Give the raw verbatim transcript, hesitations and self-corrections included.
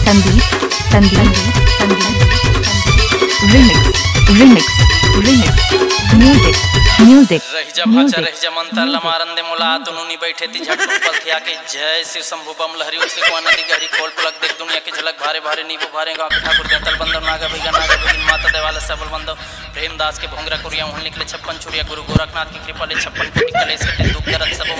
Sandeep, Sandeep, Sandeep, remix, remix, remix, music, music, रहिजा भाचा music, रहिजा मंतर ला music। मारन दे मोला, तुनु नी बैठे ती झट टूपल थिया के। जय शिव शंभु बम लहरी उछली कुआं नदी गहरी, खोल पलक देख दुनिया के झलक, भारे भारे नींबू भारे गांव के ठाकुर देंतल बंदव, नागा भैया नागा भगिन माता देवाला सबल बंदव, प्रेमदास के भोंगरा कुरिया उहल निकले छप्पन छुरिया, गुरु गोरखनाथ की कृपा ले छप्पन कोटि कलेश कटे, दुख दर्द सबो